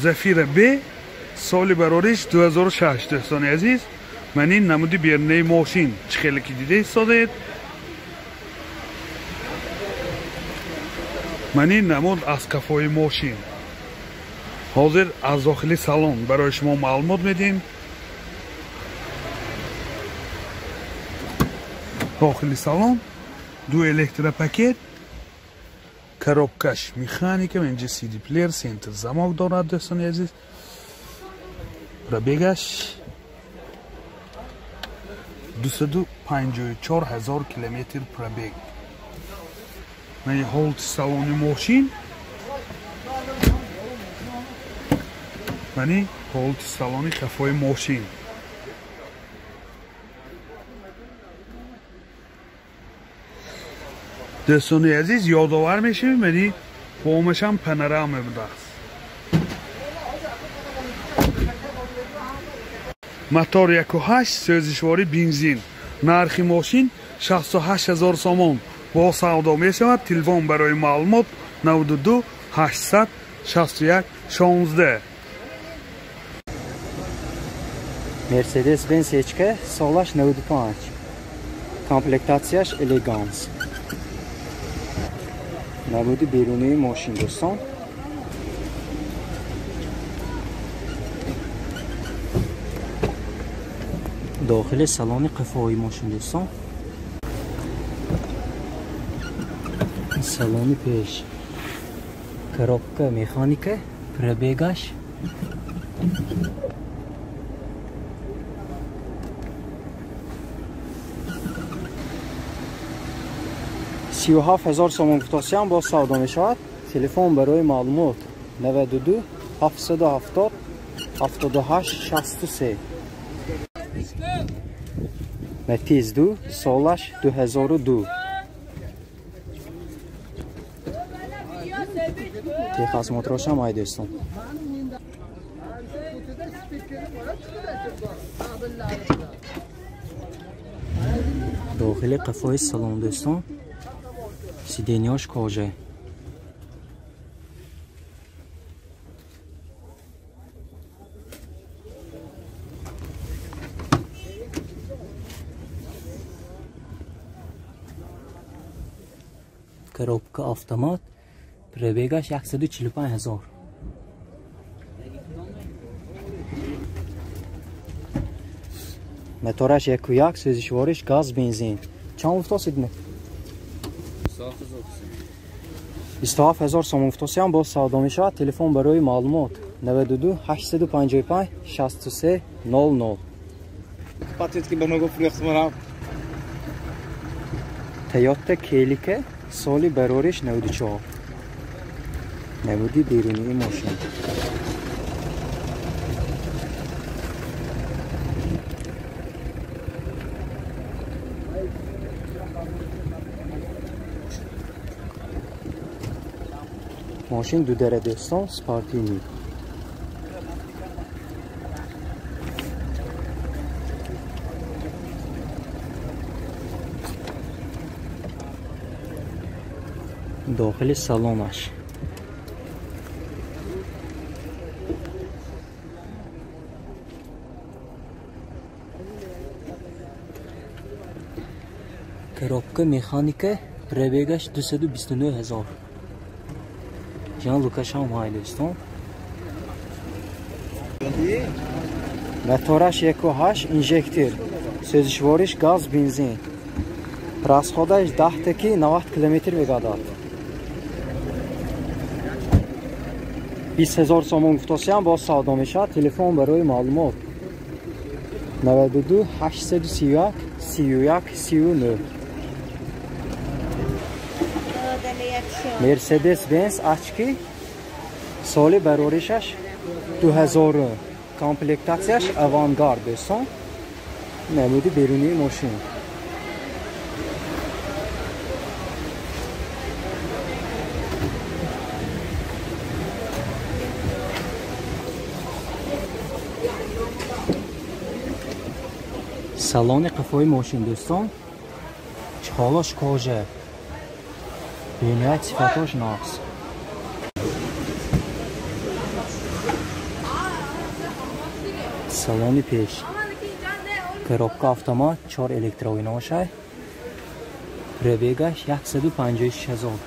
Зафира Б соли барориш 2006 дӯстони азиз. Ман ин намуди берунаи мошин чӣ хеле ки дида истодаед. Ман ин намуд аз кафои мошин. Ҳозир аз дохили салон барои шумо маълумот медиҳем. Дохили салон ду электропакет, коробкаш механика, инҷа CD плеер, центр замок дорад дӯстони азиз. Пробегаш 254 ҳазор километр пробег. Мани ҳолати салони мошин, мани ҳолати салони кафои мошин. Дӯстони азиз, ёдовар мешавем, мани бомашам панорама будааст. Мотор 1.8 сӯзишворӣ бензин. Нархи мошин 68 ҳазор сомон бо савдо мешавад. Телефон барои маълумот 92 861 16. Mercedes-Benz HK солаш 95. Комплектатсияш элеганс. Намуди берунии мошин дӯстон. Дохили салони қафои мошин дӯстон. Салони пеш. Коробка механика, пробегаш 37 ҳазор сомон гуфтосиям боз савдо мешавад. Телефон барои маълумот 92 770 78 63. Матиз 2 солаш 2002. Техосмотрошам ай дӯстон. Дохили қафои салон дӯстон. Сиденьяш кожа. Коробка автомат, пробегаш 145 ҳазор. Мотораш 1.1, сӯзишвориш газ, бензин. Чанд гуфтосид? 27 ҳазор сомон гуфтосиям боз савдо мешавад. Телефон барои маълумот 92 855 63 00. Toyota Celica соли барориш 94. Намуди берунии мошин. Мошин дудара дӯстон, спортивный. Дохили салонаш. Коробка механика, пробегаш 229 ҳазор. Жан Лукашам ҳай дӯстон. Мотораш 1.8 инжектор, сӯзишвориш газ, бензин. Расходаш 10 таки 90 километр мегардад. 20 ҳазор сомон гуфтосиям боз савдо мешавад. Телефон барои маълумот 92 831 31 39. Mercedes-Benz Achki соли бароришаш 2000. Комплектатсияш авангард дӯстон. Намуди берунии мошин. Салони қафои мошин дӯстон. Чиқолош кожа. Бениҳоят сифатош нақс. Салони пеш. Коробка автомат, 4 электроиноша. Пробегаш 156 ҳазор.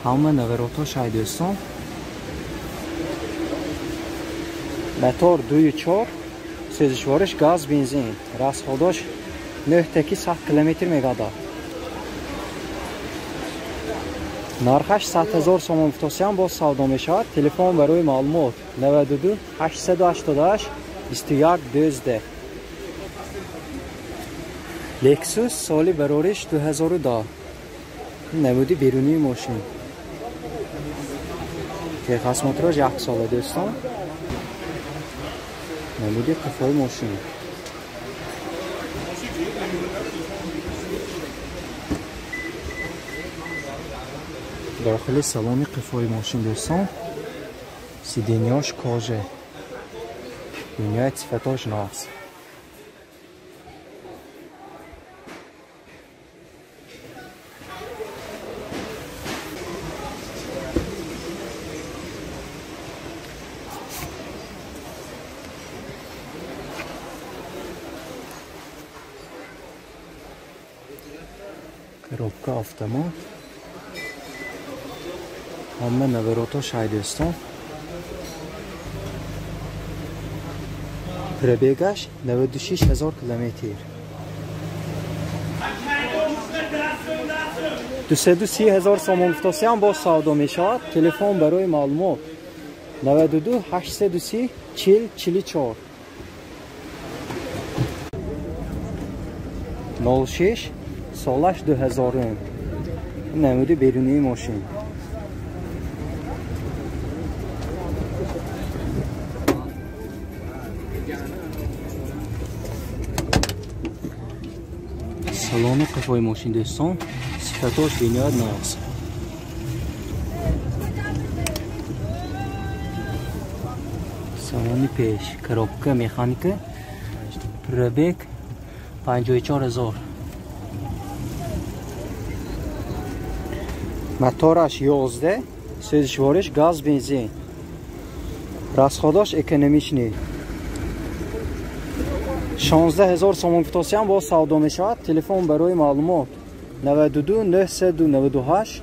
Ҳама наворотошай дӯстон. Мотор 2.4, сӯзишвориш газ, бензин. Расходаш 9 таки 100 километр мегардад. Нархаш 100 ҳазор сомон гуфтосиям, боз савдо мешавад. Телефон барои маълумот 92 888 21 12. Lexus, соли барориш 2010. Намуди берунии мошин. Техосмотраш як сола, дӯстон. Намуди қафои мошин. Дохили салони қафои мошин, дӯстон. Сиденьяш кожа. Дунёи сифатош нағз. Коробка автомат. Ҳама наворотошай, дӯстон. Пробегаш 96 ҳазор километр. 230 ҳазор сомон гуфтосиам, боз савдо мешавад. Телефон барои маълумот 92 830 40 44. 06, солаш 2000. Намуди берунии мошин. Салони қафои мошин, дӯстон, сифатош бениҳоят нағз. Салони пеш, коробка механика, пробег 54 ҳазор. Мотораш 11, сӯзишвориш газ, бензин. Расходаш экономичный. 16 ҳазор сомон гуфтосиам, боз савдо мешавад. Телефон барои маълумот 92 998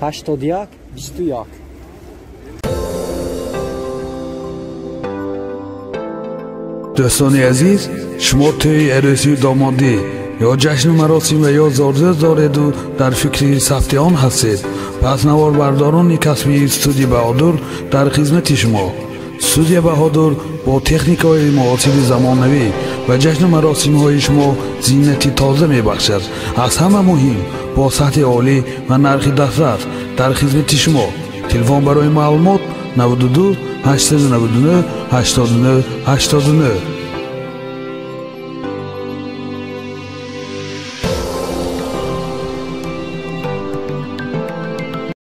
81 21. Дӯстони азиз, шумо тӯи арӯсию домодӣ ё ҷашну маросим ва ё зодрӯз дореду дар фикри сабти он ҳастед, пас наворбардорони касбии студия Баҳодур дар хизмати шумо. Студия Баҳодур бо техникаҳои муосири замонавӣ ва ҷашну маросимҳои шумо зинати тоза мебахшад. Аз ҳама муҳим, бо сатҳи олӣ ва нархи дастрас дар хизмати шумо. Телефон барои маълумот 92 899 89 89.